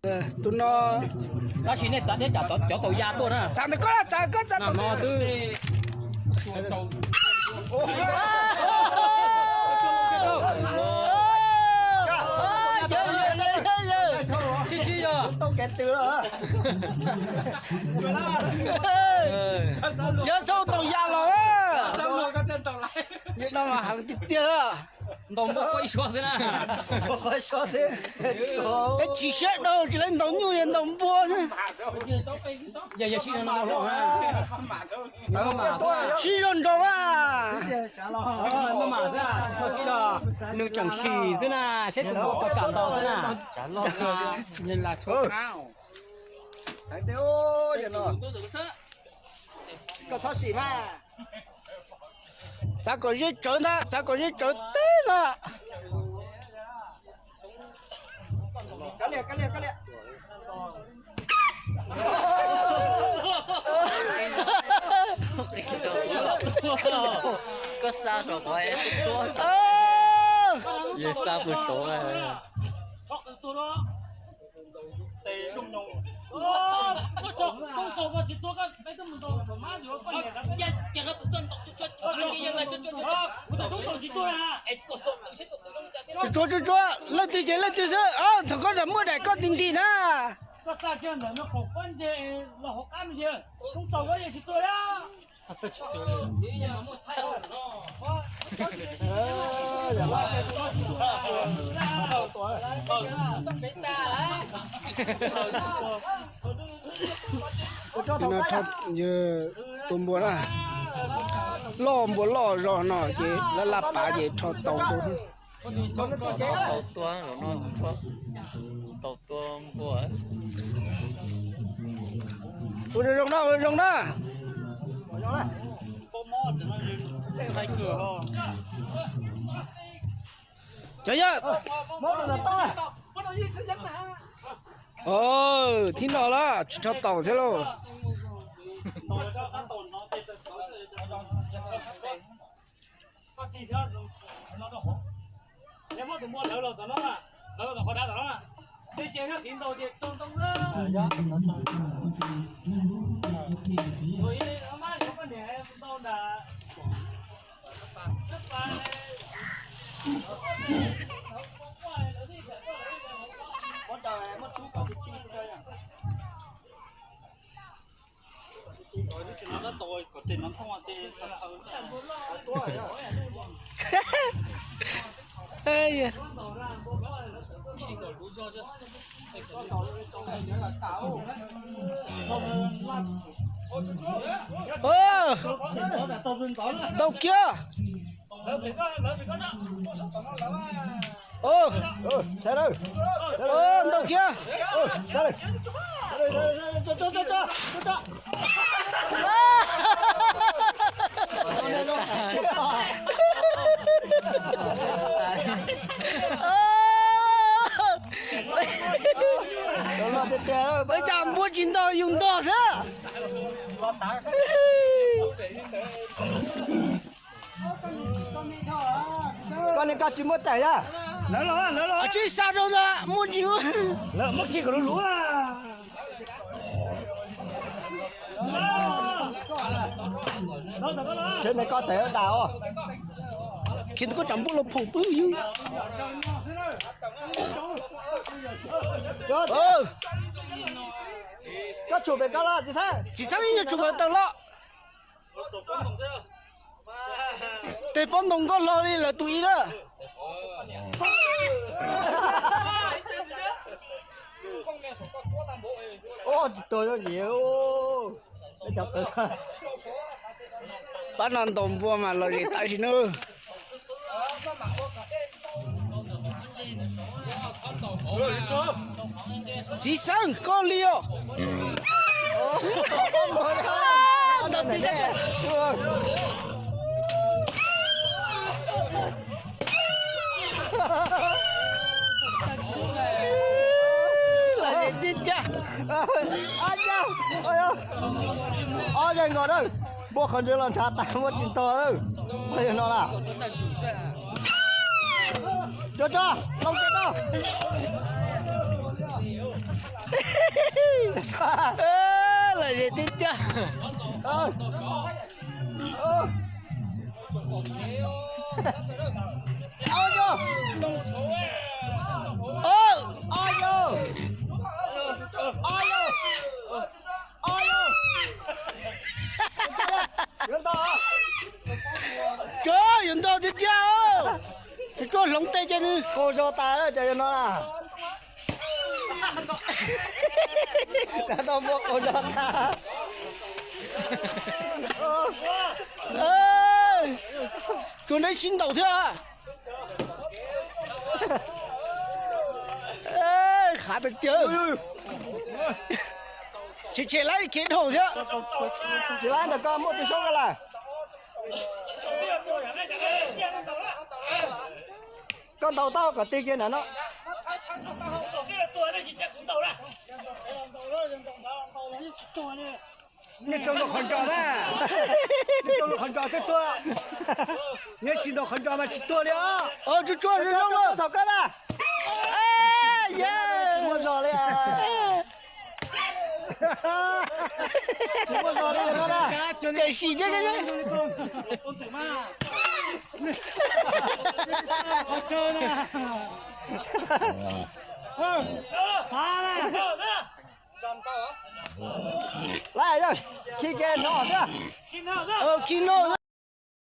Tus no. Tab sis nej txav thiab cov tau ya tuaj na. Txav ntawm koj, txav koj, txav no twb. Yog txhob tau ya los. No mas heev tiag tiag. Ntaus npua ib suab xwb na. Peb chim siab dhau tsis laib ntaus nyuj, yog ntaus npua xwb. Sib zog nraus a. Nws tseem sim xwb na, saib tus npua puas kam ntaus xwb na. Koj txhob sim mas. Txav kom zeb tsawv ntag, txav kom zeb tsawv teb ntag. Koj xa saum tod, yog xa puag saud. Tsuav tsuav tsuav, leej twg ces leej twg xwb, thaum koj muaj daim koj nti nti na. Tua npua na, loj npua loj zog no ces laj laj pav ces rho tau. Tau tua, tau tua npua. Ua zoo zoo na, ua zoo na. Cov yawg, thib no lawm tsis rho taus thiab lauj. Ntau kiag. Ntau kiag. Ua cas npua tsis ntog yus ntog xwb. Koj ne koj tsis muaj tawm yog? Tsis xa rau ntawd muaj tsis muaj. Tsev ne koj txawm dag os. Khiav tus koj tsam npua los phoom pwb yus. Koj tshum pem koj los tsis xeeb, tsis xeeb ib nyuag tshum pem tawm los. Tes pob ntoos nkoj hlo li lawv tus ib na. Tsis tuag zoo yim. Pab no ntaus npua mas los zem tas sim na. Txiv Xeeb koj li os. Los zem tiag tiag. Ob yawg nkaus na, npua qhov ntse los ntshav tas muab tsis ntog na. Yog no las. Tso tso, loo tso tso. Lom zem tiag tiag. Tsuas yuav ntau tiag tiag. Tsis tsuas hloov tej ces nws qaug zog tas lawm ces yog no na. Tau muaj qaug zog tas. Tsuas neb sib ntaus thiab. Qhav tiag tiag. Tshem tshem lawv kev dhau thiab. Tsis lawv ntawm koj muaj tus xyoob koj lawm. Koj ntaus tau kom tig kiag ntawm no. Nej tsoo ntaus qhov ntsos na. Nej tsoo ntaus qhov ntsos twb tuag. Yog tsis ntaus qhov ntsos mas tsis tuag li os. Tsuas tsuas zoo lawm. Thaum koj na. Tsis muaj zog li. Tsis muaj zog li no na. Cawm sim thiab. Lawm, khi kiag no xwb. Khi no.